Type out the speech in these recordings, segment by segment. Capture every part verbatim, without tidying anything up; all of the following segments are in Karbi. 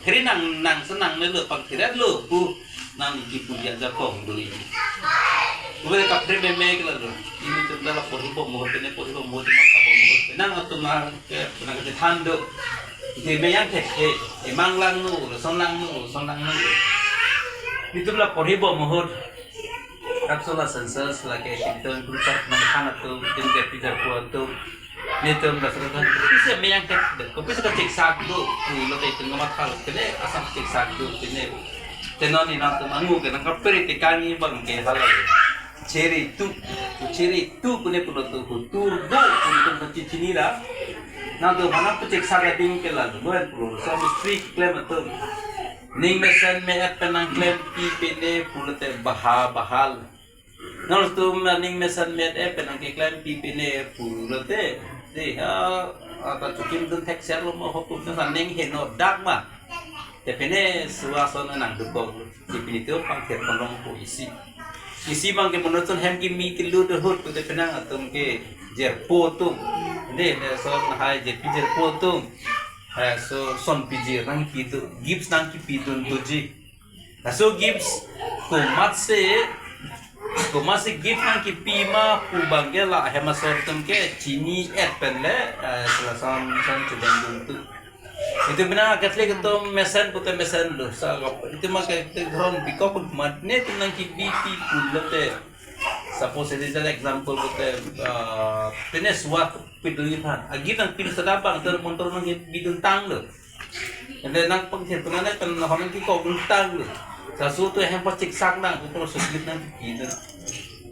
Khere nang, nang senang ne lo, pangtheret lo pu nang kipu ajakong do ini. Ube kaphere meme ke lalo. Nelitum ta la porhibom ahut pine, porhibom ahut, ma kabom ahut pine. Nangtum ma ke, nang kethan do. Ke meyang thekthe, emang langno, lason langno, lason langno. Nelitum la porhibom ahut. Kapsula census lake nelitum tum sar nangthan atum, nelitum ke pijor pu atum. Nelitum lason than, kopisi meyang thek, kopisi kacheksak do, pulote itum kamathalo, pine asam cheksak do, pine. Te non nelitum angu ke nang kaphere te kangni abang ke hala. Chere tu, chere tu pune pulo tu, hu tur do, pune tu kachini ra. Nangtum mana pacheksak ading ke lalo, lo-an pulo, so mistri klem atum. Ning mesen me-et pen nangklempi pine pulote baha bahal. Nangtum ning mesen me-et pen nangkeklempi pine pulote, de ha, ata chukim dun thekser lo ma, hotum na ning heno dak ma. Te pine suason nangdukok lo. Te pine tu pangthir panong po isi. Isi abang ke monotun hem kimi kilu do ahut, te pine nangtum ke jirpo atum. De, de son hai jirpi jirpo atum. Ha, so son pijir nangpi do, gifts nangkipi dun doji. Laso gifts komatsi, komatsi gift nangkipi ma pu abang ke la hem asor atum ke chini-et pen le, eh, sila son, son chudeng dun tu. Itum pine Catholic atum mesen pute mesen lo. Sa itum ma ke te ground bikok mat ne itum nangkipi pi pulote. Suppose it is an example pute, eh, pine suat pidun than. A gift nangpi sada abang ter montor nangkipi dun tanglo. Ante nang pangthir pen nang pen nang hon nangkikok dun tanglo. Laso tu hem pacheksak nang, ko laso gift nangkipi dun.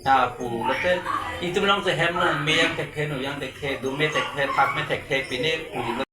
Ha pulote, itum nangsi hem nang meyang thekthe, noyang thekthe, dome thekthe, thak me thekthe, pine pulo.